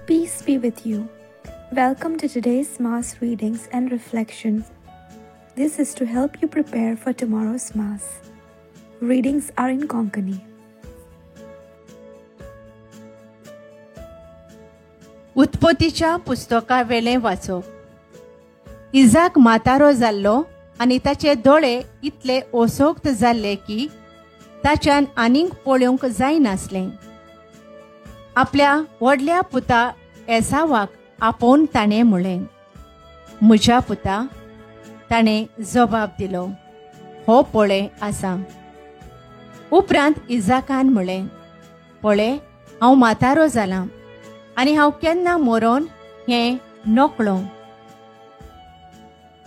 Peace be with you. Welcome to today's Mass readings and reflections. This is to help you prepare for tomorrow's Mass. Readings are in Konkani. उत्पत्तीच्या पुस्तकावेलें वाचप. इजाक म्हातारो जाल्लो आनी ताचे दोळे इतले ओसोक्त जाल्ले की ताच्यान आनीक पळोवंक जायनासलें. आपल्या व्हडल्या पुता एसावाक आपोवन ताणें म्हळें, म्हज्या पुता. ताणें जबाब दिलो, हो पळय आसा. उपरांत इजाकान म्हळें, पळय हांव म्हातारो जालां आनी हांव केन्ना मरोन हें नकळो.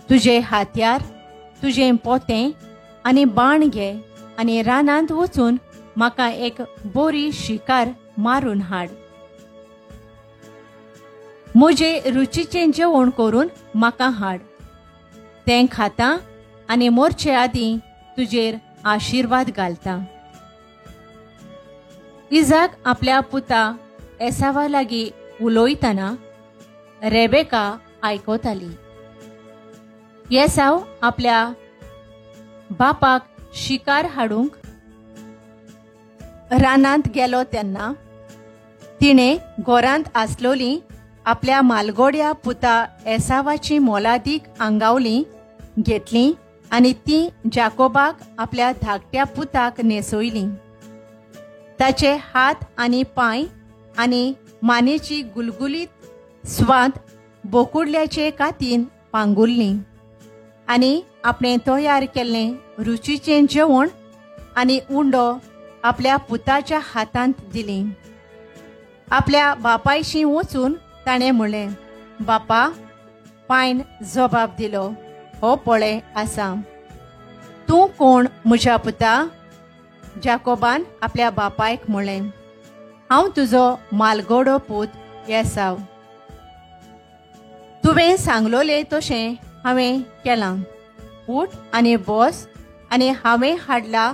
तुजें हातयार, तुजें पोतें आनी बाण घे आनी रानांत वचून म्हाका एक बरी शिकार मारून हाड. म्हजे रुचीचें जेवण करून म्हाका हाड. तें खाता आनी मोरचे आदीं तुजेर आशिर्वाद घालता. इजाक आपल्या पुता एसावा लागीं उलयतना रेबेका आयकताली. एसाव आपल्या बापाक शिकार हाडूंक रानांत गेलो तेन्ना तिणें घरांत आसलोली आपल्या मालगोड्या पुता एसावाची मोलादीक आंगावली घेतली आनी ती जाकोबाक आपल्या धाकट्या पुताक न्हेसयली. ताचे हात आनी पांय आनी मानेची गुलगुलीत स्वाद बोकुडल्याचे कातीन पांगुरली आनी आपणें तयार केल्लें रुचीचें जेवण आनी उंडो आपल्या पुताच्या हातांत दिली. आपल्या बापायशी वचून ताणें म्हणलें, बापा. पायन जबाब दिलो, हो पळय आसा. तूं कोण म्हज्या पुता? जाकोबान आपल्या बापायक म्हणलें, हांव तुजो मालगोडो पूत एसाव. तुवें सांगलोलें तशें हांवें केलां. उठ आनी बस आनी हांवें हाडला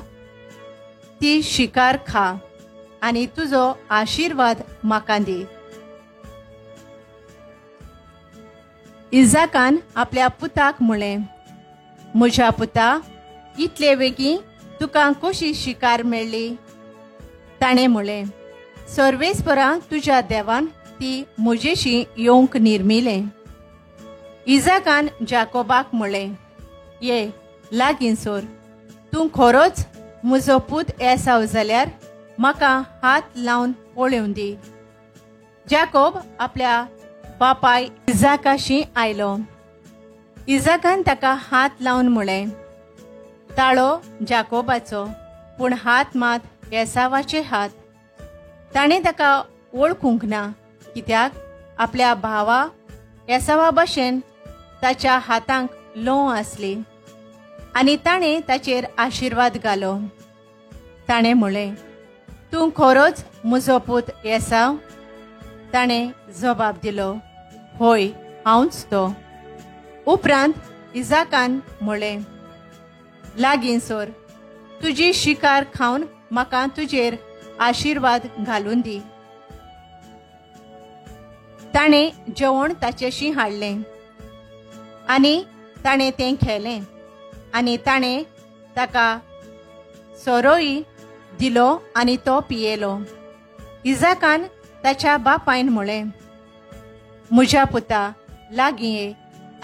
ती शिकार खा आनी तुजो आशिर्वाद म्हाका दी. इजाकान आपल्या पुताक म्हणलें, म्हज्या पुता, इतले वेगीं तुका कशी शिकार मेळ्ळी? ताणें म्हणलें, सर्वेस्परा तुज्या देवान ती म्हजेशी येवंक निर्मिलें. इजाकान जाकोबाक म्हणलें, ये लागीं सोर. तूं खरोच म्हजो पूत एसाव जाल्यार म्हाका हात लावन पळोवं दी. जाकोब आपल्या बापाय इजाकाशी आयलो. इजाकान ताका हात लावन म्हणलें, ताळो जाकोबाचो पूण हात मात एसावाचे हात. ताणें ताका वळखूंक ना, कित्याक आपल्या भावा एसावा भशेन ताच्या हातांक लोंव आसली आनी ताणें ताचेर आशिर्वाद घालो. ताणें म्हणलें, तूं खरोच म्हजो पूत एसाव? ताणें जबाब दिलो, होय, हांवच तो. उपरांत इजाकान म्हणलें, लागीं सोर, तुजी शिकार खावन म्हाका तुजेर आशिर्वाद घालून दी. ताणें जेवण ताचेशी हाडलें आनी ताणें तें खेलें आनी ताणें ताका सोरोय दिलो आनी तो पियेलो. इजाकान ताच्या बापायन म्हणलें, म्हज्या पुता, लागीं ये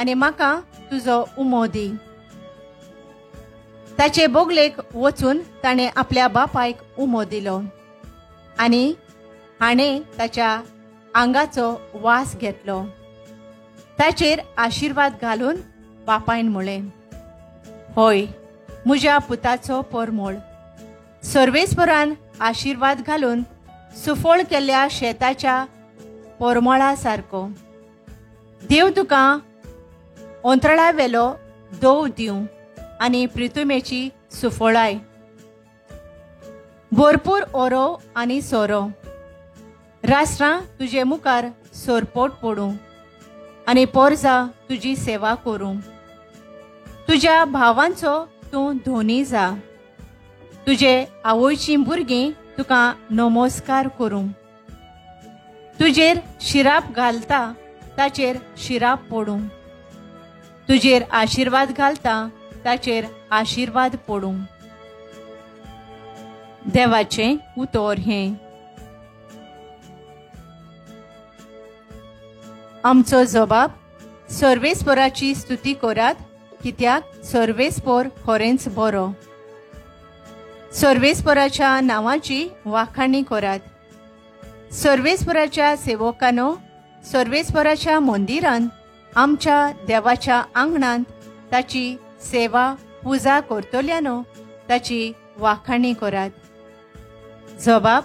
आनी म्हाका तुजो उमो दी. ताचे बोगलेक वचून ताणें आपल्या बापायक उमो दिलो आनी हाणें ताच्या आंगाचो वास घेतलो. ताचेर आशिर्वाद घालून बापायन म्हणलें, होय, म्हज्या पुताचो परमळ. सर्वेस्परान आशिर्वाद घालून सुफळ केल्ल्या शेताच्या परमळा सारको. देव तुका ओंत्रळा वेलो दोव दिवं आनी प्रितुमेची सुफळाय, भरपूर ओरो आनी सोरो. राष्ट्रां तुजे मुखार सोरपोट पडूं आनी पोरजा तुजी सेवा करूं. तुज्या भावांचो तूं धोनी जा. तुजे आवयचीं भुरगीं तुका नमस्कार करूं. तुजेर शिराप घालता ताचेर शिराप पडूं, तुजेर आशिर्वाद घालता ताचेर आशिर्वाद पडूं. देवाचें उतर हें. आमचो जबाब सर्वेस्पोराची स्तुती करात, कित्याक सर्वेस्पोर खरेंच बरो. सर्वेस्पोराच्या नांवाची वाखाणी करात. सर्वेस्पोराच्या सेवकांनो, सर्वेस्पोराच्या मंदिरांत आमच्या देवाच्या आंगणांत ताची सेवा पुजा करतल्यानो ताची वाखाणी करात. जबाब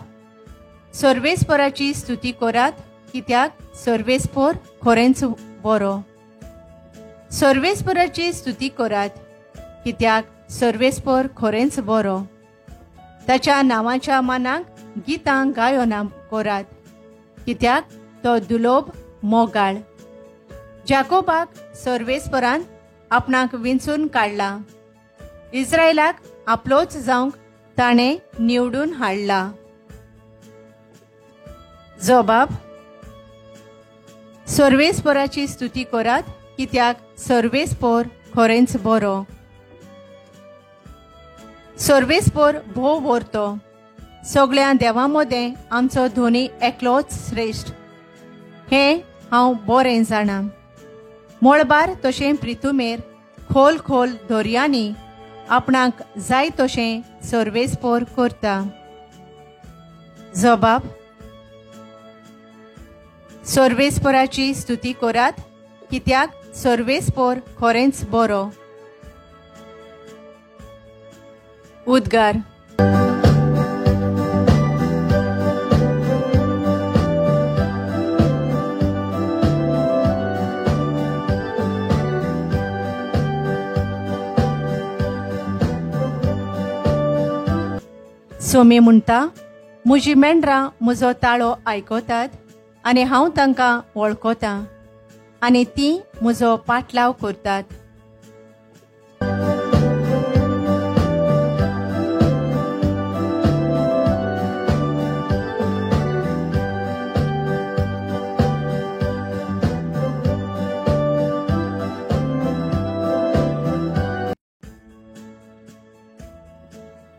सर्वेस्पोराची स्तुती करात, कित्याक सर्वेस्पोर खरेंच बरो. सर्वेस्पोराची स्तुती करात, कित्याक सर्वेस्पोर खरेंच बरो. ताच्या नांवाच्या मानाक गितां गायनां करात, कित्याक तो दुलोब मोगाळ. जाकोबाक सर्वेस्पोरान आपणाक विंचून काडला, इस्रायलाक आपलोच जावंक ताणें निवडून हाडला. जबाब सर्वेस्पोराची स्तुती करात, कित्याक सर्वेस्पोर खरेंच बरो. सर्वेस्पोर भोव व्हरतो, सगळ्या देवां मदें आमचो धोनी एकलोच श्रेश्ठ हें हांव बरें जाणा. मळबार तशें प्रितुमेर खोल खोल दर्यांनी आपणाक जाय तशें सर्वेस्पोर करता. जबाब सर्वेस्पोराची स्तुती करात, कित्याक सर्वेस्पोर खरेंच बरो. उद्गार. सोमी म्हणटा, म्हजी मेंढरां म्हजो ताळो आयकतात आनी हांव तांकां वळखतां आनी तीं म्हजो पाटलाव करतात.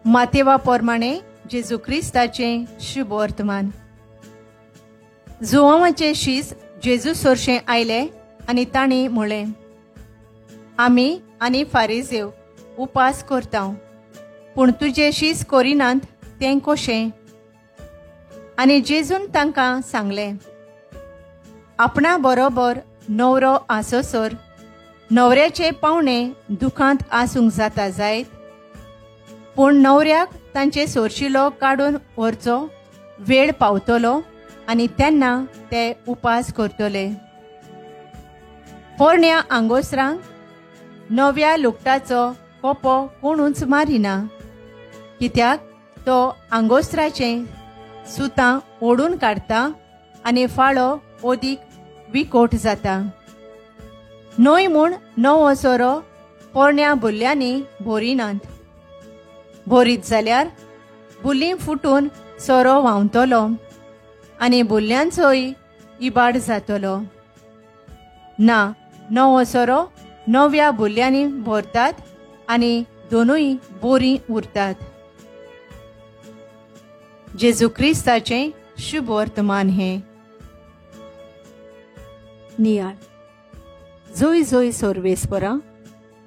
मातेवा प्रमाणे जेजू क्रिस्ताचें शुभ वर्तमान. जुवांवाचे शीस जेजू सरशें आयले आनी तांणी म्हळें, आमी आनी फारिजेव उपास करता, पूण तुजे शीस करिनात तें कशें? आनी जेजून तांकां सांगलें, आपणा बरोबर न्हवरो आसोसर न्हवऱ्याचे पावणे दुखांत आसूंक जाता जायत, पूण न्हवऱ्याक तांचे सोरशिलो काडून व्हरचो वेळ पावतलो आनी तेन्ना ते उपास करतले. पोरण्या आंगोसरांक नव्या लुगटाचो कोपो कोणूच मारिना, कित्याक तो आंगोसराचें सुतां ओडून काडटा आनी फाळो ओदीक विकोट जाता. न्हय म्हूण नवो सोरो पोरण्या बुल्ल्यांनी भरिनात, भरीत जाल्यार बुल्लीं फुटून सोरो व्हांवतलो आनी बुल्ल्यांचोय इबाड जातलो. ना, नवो सोरो नव्या बुल्ल्यांनी भरतात आनी दोनूय बोरीं उरतात. जेजू क्रिस्ताचें शुभ वर्तमान हें. नियाळ. जोय जोय सर्वेस्परा,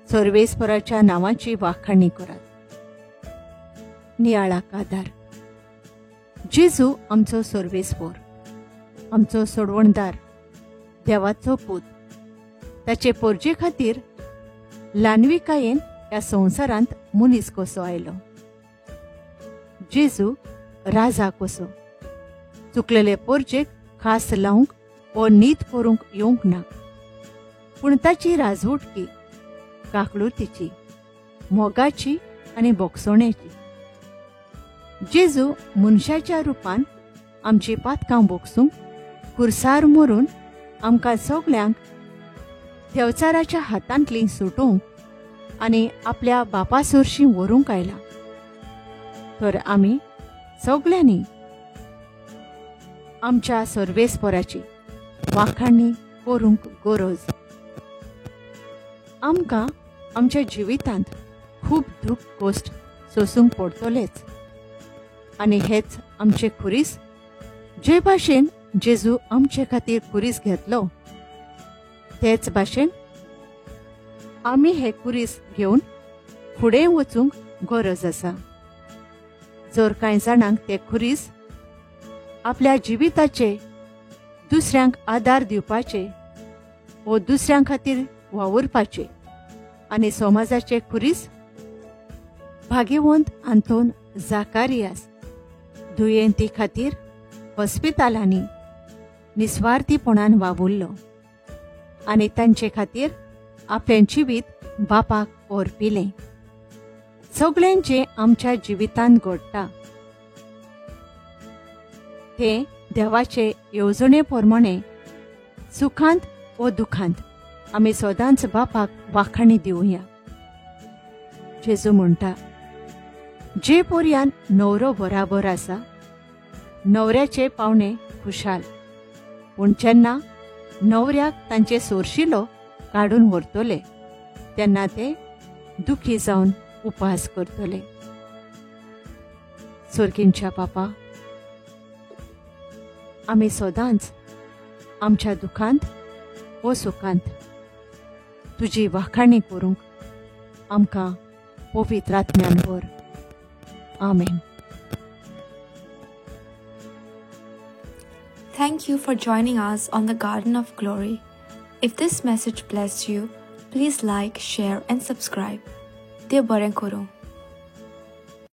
सर्वेस्पराच्या नांवाची वाखाणी करात. नियाळाक आदार. जेजू आमचो सर्वेस्पोर, आमचो सोडवणदार, देवाचो पूत. ताचे पोरजे खातीर ल्हानविकायेन ह्या संवसारांत मनीस कसो आयलो. जेजू राजा कसो चुकलेले पोरजेक खास लावंक वो नीत करूंक येवंक ना, पूण ताची राजवटकी काकळुतीची, मोगाची आनी बोगसोण्याची. जेजू मनशाच्या रुपान आमची पातकां बोगसूंक खुर्सार मरून आमकां सगल्यांक देवचाराच्या हातांतली सुटूंक आनी आपल्या बापा सरशीं व्हरूंक आयला. तर आमी सगल्यांनी आमच्या सर्वेस्पोराची वाखाणी करूंक गरज. आमकां आमच्या जिवितांत खूब दुख्ख कश्ट सोसूंक पडटलेच आनी हेच आमचे खुरीस जे भाशेन जेजू आमचे खातीर खुरीस घेतलो तेच भाशेन आमी हे खुरीस घेवन फुडें वचूंक गरज आसा. जर कांय जाणांक ते खुरीस आपल्या जिविताचे दुसऱ्यांक आदार दिवपाचे वो दुसऱ्यां खातीर वावुरपाचे आनी समाजाचे खुरीस भाग्यवंत आंतोन जाकारियास दुयेंती खातीर हॉस्पितालांनी निस्वार्थीपणान वावुरलो आनी तांचे खातीर आपलें जिवीत बापाक ओर्पिलें. सगळें जें आमच्या जिवितांत घडटा तें देवाचे येवजणे प्रमाणे सुखांत वो दुखांत आमी सदांच बापाक वाखाणी दिवया. जेजू म्हणटा, जे पोरयान न्हवरो बराबर आसा न्हवऱ्याचे पावणे खुशाल, पूण जेन्ना न्हवऱ्याक तांचे सोरशिलो काडून व्हरतले तेन्ना ते दुखी जावन उपास करतले. सोर्गींच्या बापा, आमी सदांच आमच्या दुखांत वो सुखांत तुजी वाखाणी करूंक आमकां पवित्र आत्म्यान व्हर. आमेन. Thank you for joining us on the Garden of Glory. If this message blessed you, please like, share and subscribe. Dev बरें करूं.